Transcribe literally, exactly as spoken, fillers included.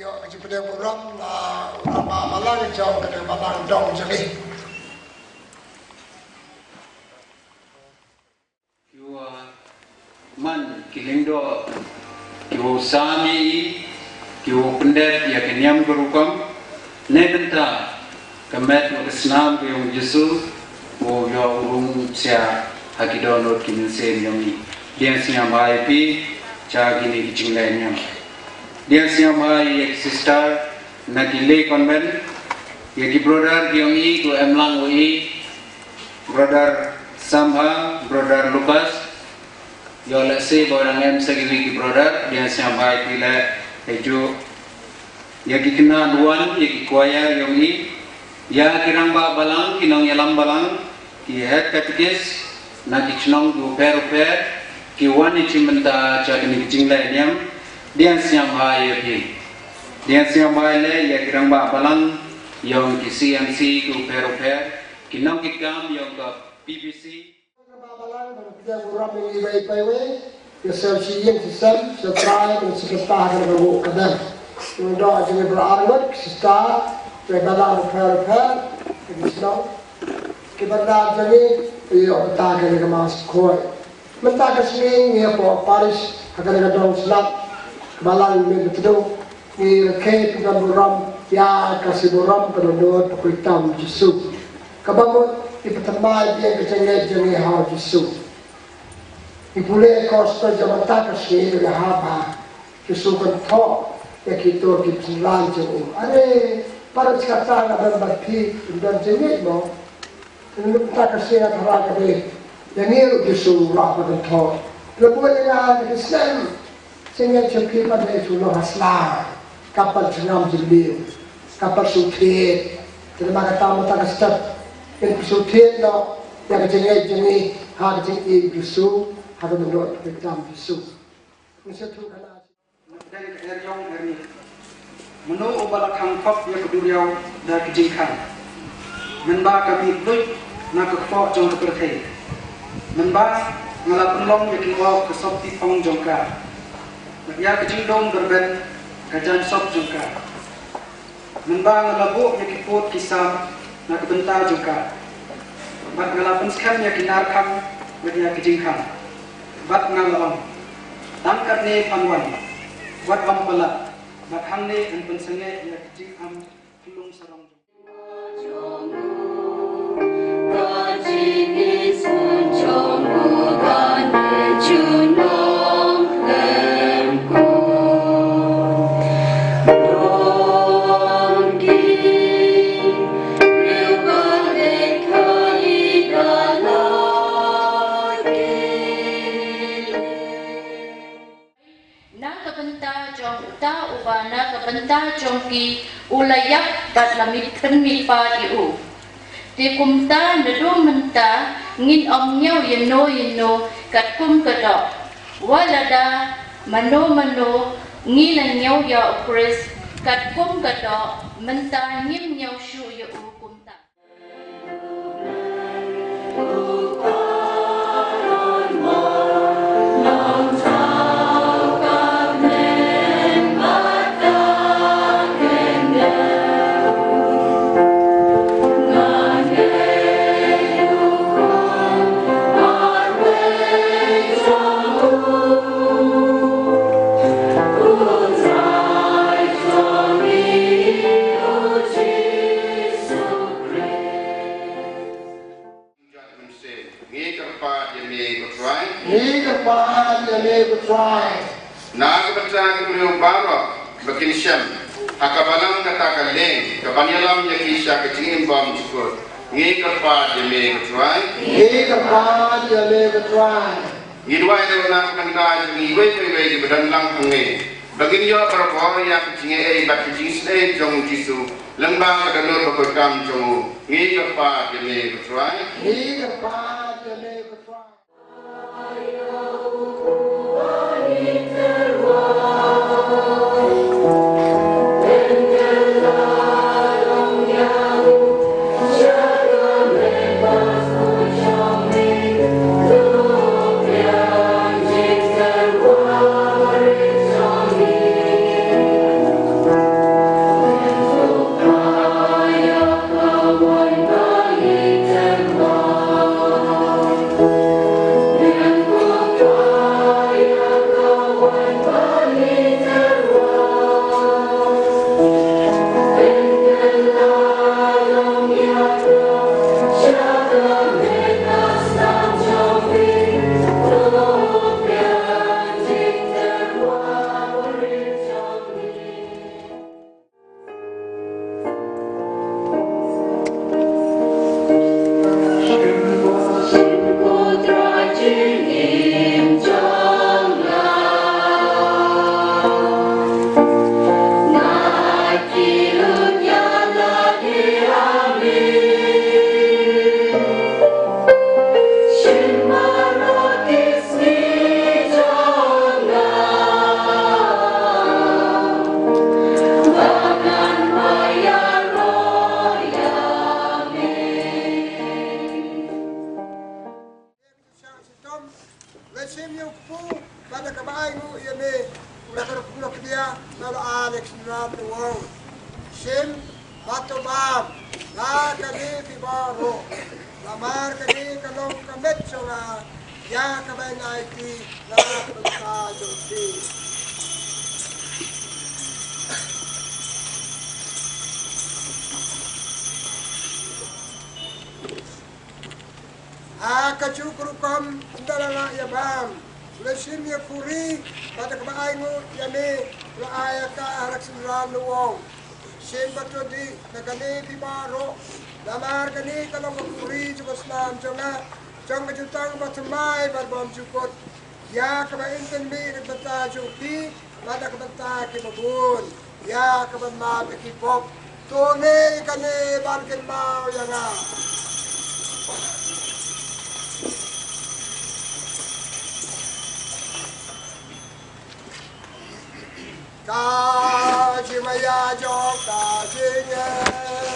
Ïoh ka jingpynïaid burom na u rangbah balang jong ka balang dong jong ngi. Ki wa man ki lyngdoh, ki wa sam ïa i, ki wa pyndep ïa ki niam ka rukom, ne bynta ka met wa ka snam ka yong Jisu, wa ïoh u rung sia ha ki dohnud ki mynsiem yong i. Dang sngewbha ïa phi cha kine ki jingleh niam. Dang sngewbha ïa ki sister na ki lay convent, ïa ki brother ki yong i, ki wa em lang wa i, brother Samha, brother Lucas, ïoh lehse ba dang em sa kiwei ki brother, dang sngewbha ïa phi leh, heijooh. Ïa ki khynnah duwan, ïa ki choir yong i, ïa ki rangbah balang, ki nongïalam balang, ki head catechist na ki chnong ki u pher u pher, ki wan i chi mynta cha kine ki jingleh niam, dang sngewbha ïa phi. Dang sngewbha ïa leh ïa ki rangbah balang yong ki C M C ki u pher u pher, ki nongkitkam yong ka P B C. Rangbah balang, ban pdiang burom ïa ngi iwei pa iwei, ïa shisien shisien, sha trai, ban sngewthuh ha kane ka buh ka dem. Ngi doh jingïaroh arngut, sister, rangbah balang u pher u pher, ki shnong. Ki bynta jong ngi, ïoh bynta kane ka Mass Khoi. Mynta ka sngi ngi hapoh parish ha kane ka dong Slat, Balang Myntdu, ngi rakhe pynban burom ïa ka Sngi Burom Kyndohnud Bakhuid Tam Jisu. Kaba mut ngi pynthymmai biang ka jingngeit jong ngi ha u Jisu. Ngi pule Gospel jong mynta ka sngi, ngi hap ha Jisu kynthoh ïa kito ki synran jong u. Are, para, sngewthuh nga ban bad phi, pynban jingngeit mo. Te mynta ka sngi nga tharai ka dei ïa ngi ruh Jisu u la kynthoh. La buh ïa nga ha ki snem. Jingngeit jong phi pat dei shu long ha sla. Kam pat jingngam jinglong. Kam pat shu thied. Te namar kata mynta ka step, ngin shu thied noh ïa ka jingngeit jong ngi ha ka jingim Jisu, ha ka dohnud bakhuid tam Jisu. Ngin sa ïathuh khana. Na pdeng ka eriong eri, mano uba la khang khop ïa ka duriaw da ka jingkhang? Mynba ka mih luid na ka kpoh jong ka pyrthei. Mynba nga la pynlong ïa ki ngiah ka sop tipong jong ka, bad ïa ka jingdum byrben ka jaiñ sop jong ka. Mynba nga la buh ïa ki pud ki sam na ka bynta jong ka, bad nga la pynskhem ïa ki nar khang bad ïa ki jingkhang. Bad nga la ong, tang katne phan wan, wat ym palat, bad hangne yn pynsangeh ïa ki jingam khyllung sarong jong Na ka bynta jong uta uba na ka bynta jong ki u la ïap bad la mih pynmihpat ïa u. Te kumta naduh mynta ngin ym ñiew ïano ïano katkum ka doh. Wat lada mano mano ngi la ñiew ïa u Khrist katkum ka doh, mynta ngim ñiew shuh ïa u kumta. Ngi kyrpad ïa me ko Trai. Ngi kyrpad ïa me ko Trai. Na ka bynta ki briew baroh ba kin shem ha ka balang kata ka lieng, ka ban ïalam ïa ki sha ka jingim bymjukut. Ngi kyrpad ïa me ko Trai. Ngi kyrpad ïa me ko Trai. Ngi duwai ruh na ka bynta jong ngi iwei pa iwei kiba don lang hangne, ba ngin ïoh barabor ïa ka jingaiei bad ka jingisynei jong u Jisu lyngba ka dohnud bakhuid tam jong u. Ngi kyrpad ïa me ko Trai. Ngi kyrpad ïa me ko Trai. Shim bad to bam na kane phi baroh, namar kane ka long ka met jong nga ïa kaba in aiti na ka bynta jong phi. Ha kajuh ka rukom ynda la lah ïa bam, u la shim ïa u khuri bad da kaba ainguh ïa me u la ai ïa ka ha la ka synran, u ong, shim bad to dih na kane phi baroh, namar kane ka long ka khuri jong ka snam jong nga, jong ka jutang bathymmai bad bymjukut. Ïa kaba in pynmih na ka bynta jong phi bad na ka bynta kiba bun, ïa ka ban map ïa ki pop. To leh kane ban kynmaw ïa nga. Ka jingmaïa jong ka jingeh.